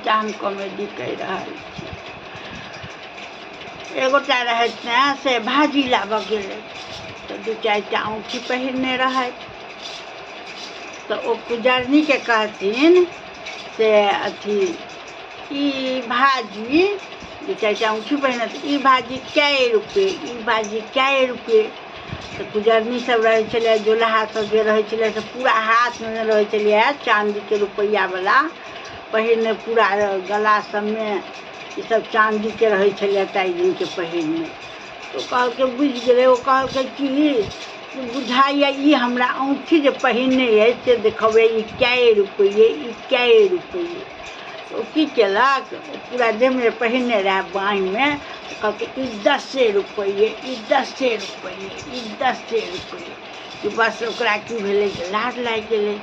एकटा हम कॉमेडी कहि रहल छी। एगोटा रहथि ने से भाजी लाबऽ गेलै तऽ दू चारिटा औँठी पहिरने रहथि। तऽ ओ पुजरनीके कहथिन से अथी ई भाजी, दू चारिटा औँठी पहिरने तऽ ई भाजी कै रुपये, ई भाजी कै रुपये? तऽ कुजरनी सब रहै छलै, जोलहा सब जे रहै छलै से पूरा हाथमे रहै छलैए चाँदीके रुपैआवला पहिरने, पूरा गला सबमे ईसब चाँदीके रहै छलैए ताहि दिनके पहिरने। तऽ ओ कहलकै, बुझि गेलै ओ, कहलकै कि बुझाइए ई हमरा औँठी जे पहिरने अछि से देखबै ई कै रुपैए, ई कै रुपैए? तऽ ओ की केलक, ओ पूरा देहमे पहिरने रहए बाँहिमे, तऽ कहलकै ई दसे रुपैए, ई दसे रुपैए, ई दसे रुपैए। कि बस ओकरा की भेलै जे लाज लागि गेलै,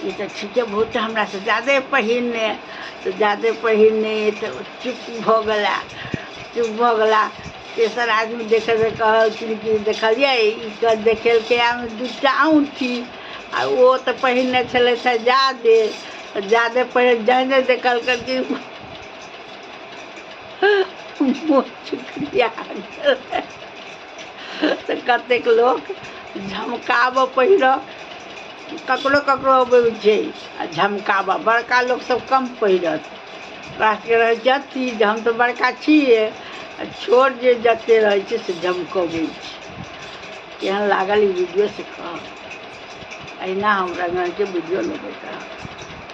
ई तऽ ठीके बहुत हमरासँ ज्यादे पहिरने, तऽ ज्यादे पहिरने अइ। तऽ ओ चुप भऽ गेला, चुप भऽ गेला। तेसर आदमी देखैत कहलखिन कि देखलियै ई देखेलकै दूटा औँठी आ ओ तऽ पहिरने छलथि हे ज्यादे, तऽ ज्यादे पहिर जहने देखलकै कि मुँह चुकरिया गेलै। तऽ कतेक लोक झमकाबऽ पहिरऽ ककरो ककरो अबै छै आ झमकाबऽ बड़का लोकसभ कम पहिरत। ओकरा सबके रहै छै अथी जे हम तऽ बड़का छियै, आ छोट जे जते रहै छै से झमकबै छै। केहन लागल ई वीडियो से कहब। एहिना हम रङ्ग रङ्गके वीडियो लगैत रहब।